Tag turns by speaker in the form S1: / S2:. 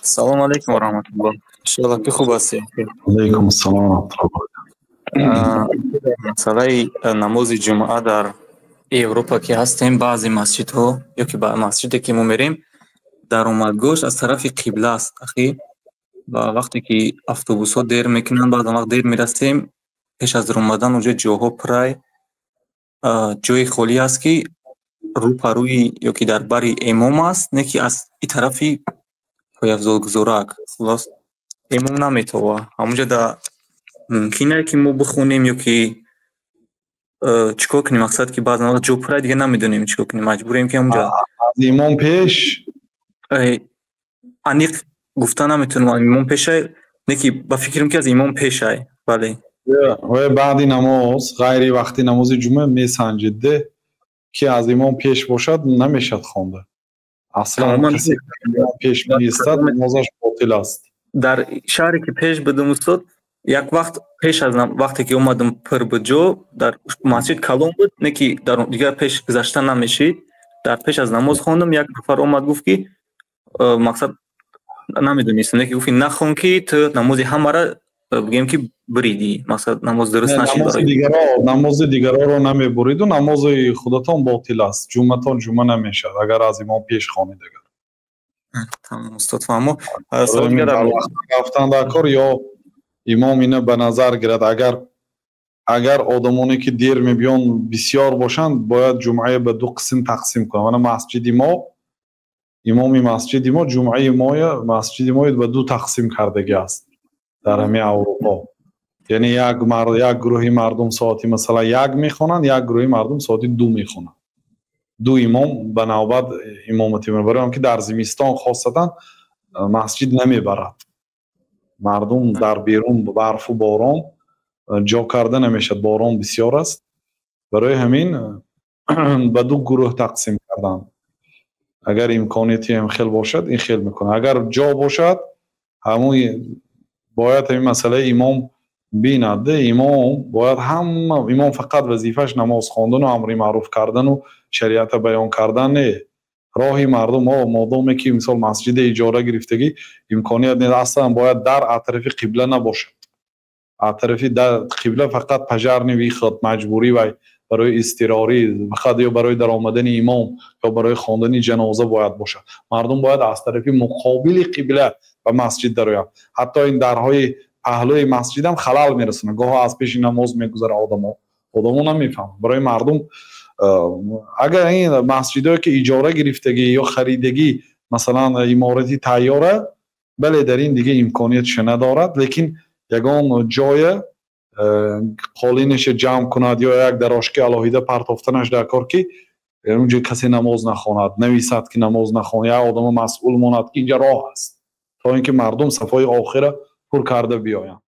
S1: Салому алайкум ва раҳматуллоҳ. Иншоаллоҳ, ки хуб ҳастед.
S2: Алайкум ассалом ва раҳматуллоҳ.
S1: Масъалаи намози ҷумъа дар Европа ки ҳастем, баъзе масҷидҳо ё ки ба масҷиде ки мо мерем, даромадгоҳш аз тарафи қибла аст, ахӣ. Ва вақте ки автобусҳо дер мекунанд, баъзан вақт дер мерасем, пеш аз даромадан онҷо ҷоҳо пурай, ҷои холӣ аст, ки рӯпарӯи ё ки дар бари имом аст, не ки аз и тарафи пойафзолгузорак. Хулос, имом наметова. Ҳамонҷо да мумкин ки мо бихонем ё ки чӣ кор кунем? Мақсад, ки баъзан вақт ҷо пурай, дига намедонем чӣ кор кунем, маҷбурем, ки ҳамонҷа
S2: Аз имом пеш?
S1: Аниқ гуфта наметавонам, имом пешай, не ки ба фикрам, ки аз имом пешай, бале.
S2: Оя баъди намоз, ғайри вақти намози ҷумъа месанҷид, де ки аз имом пеш бошад, намешад хонда аслан. Касе пеш меистад, намозаш ботил аст.
S1: Дар шаҳре ки пеш будам, устод, як вақт пеш аз вақте ки омадам, пур буд ҷо дар масҷид, калон буд, не ки дар дигар пеш гузашта намешид. Дар пеш аз намоз хондам, як нафар омад, гуфт, ки мақсад намедонистам, не ки гуфт, ки нахон, ки ту намози ҳамара бигем, ки буридӣ, мақсад, намоз дуруст нашид.
S2: Намози дигароро намебуриду, намози худатон ботил аст, ҷумъатон ҷумъа намешавад, агар аз имом пеш хонид агар.
S1: Тамом, устод, фаҳмо.
S2: Рафтан дар кор ё имом ина ба назар гирад. Агар одамоне ки дер мебиён бисёр бошанд, бояд ҷумъае ба ду қисм тақсим кунад. Мана масҷиди мо, имоми масҷиди мо ҷумъаи моя масҷиди мо ба ду тақсим кардагӣ аст дар ҳамин Аврупо. Яъне як гурӯҳи мардум соати, масалан, 1 мехонанд, як гурӯҳи мардум соати 2 мехонанд. Ду имом ба навбат имомати. Барои он ки дар зимистон хосатан масҷид намебарад, мардум дар берун, барфу борон, ҷо карда намешавад, борон бисёр аст. Барои ҳамин ба ду гурӯҳ тақсим карданд. Агар имконияти ҳам хел бошад, ин хел мекунад. Агар ҷо бошад, ҳамун бояд ҳамин масъалаи имом бинад. Имом бояд ҳама, имом фақат вазифааш намоз хондану амри маъруф кардану шариата баён кардан не, роҳи мардум. Модоме ки, мисол, масҷиде иҷора гирифтагӣ, имконият не, аслан бояд дар атрофи қибла набошад. Атрофи қибла фақат пожарный выход, маҷбурӣ вай барои изтирорӣ фақат ё барои даромадани имом ё барои хондани ҷаноза бояд бошад. Мардум бояд аз тарафи муқобили қибла ба масҷид дароянд. Ҳатто ин дарҳои паҳлӯи масҷидам халал мерасонад, гоҳо аз пеши намоз мегузара одамо, одамо намефаҳманд. Барои мардум, агар ин масҷидое ки иҷора гирифтагӣ ё харидагӣ, масалан, иморати тайёра, бале, дар ин дига имкониятша надорад, лекин ягон ҷоя қолинаша ҷамъ кунад ё як дарошки алоҳида партофтанаш дар кор, ки унҷо касе намоз нахонад, нависад, ки намоз нахон, як одама масъул монад, ки инҷа роҳ аст, то ин ки мардум сафҳои охира пур карда биёянд.